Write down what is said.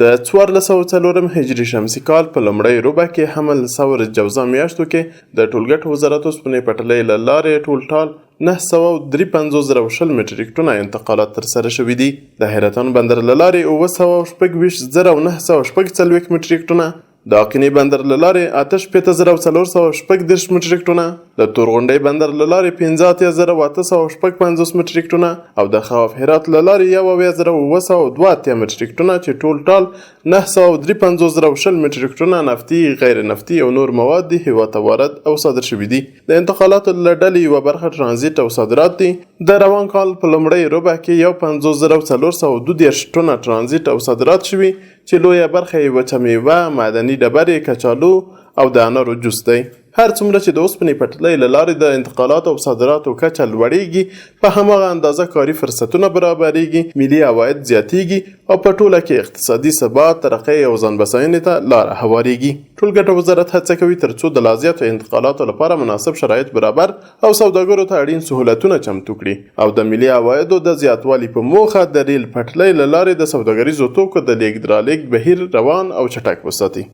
د 1404 هجري شمسي کال په لومړۍ ربع کې، حمل، ثور، جوزا میاشتو کې د ټولګټو وزارت اوسپنې پټلۍ له لارې ټولټال 953,020 مټریک ټنه انتقالات ترسره شوي دي. د حیرتان بندر له لارې 726,946 مټریک ټنه، د آقینې بندر له لارې 68,436 مټریک ټنه، د تورغونډۍ بندر له لارې 85,856 مټریک ټنه او د خواف هرات له لارې 71,782 مټریک ټنه، چې ټول ټال 953,020 مټریک ټنه نفتي، غیر نفتي او نور مواد دي، هېواد ته وارد او صادر شوي دي. د انتقالاتو له ډلې یوه برخه ترانزیټ او صادرات دي. د روان کال په لومړۍ ربع کې 51,432 ټنه ترانزیټ او صادرات شوي، چې لویه برخه یې وچه میوه، معدني ډبرې، کچالو او د انارو جوس دی. هر څومره چې د اوسپنې پټلۍ له لارې د انتقالاتو او صادراتو کچه لوړېږي، په هماغه اندازه کاري فرصتونه برابرېږي، ملي عواید زیاتېږي او په ټوله کې اقتصادي ثبات، ترقۍ او ځان بساینې ته لاره هوارېږي. ټولګټو وزارت هڅه کوي ترڅو د لازیاتو انتقالاتو لپاره مناسب شرایط برابر او سوداګرو ته اړین سهولتونه چمتو کړي او د ملي عوایدو د زیاتوالي په موخه د ریل پټلۍ له لارې د سوداګریزو توکو د لېږد رالېږد بهیر روان او چټک وساتي.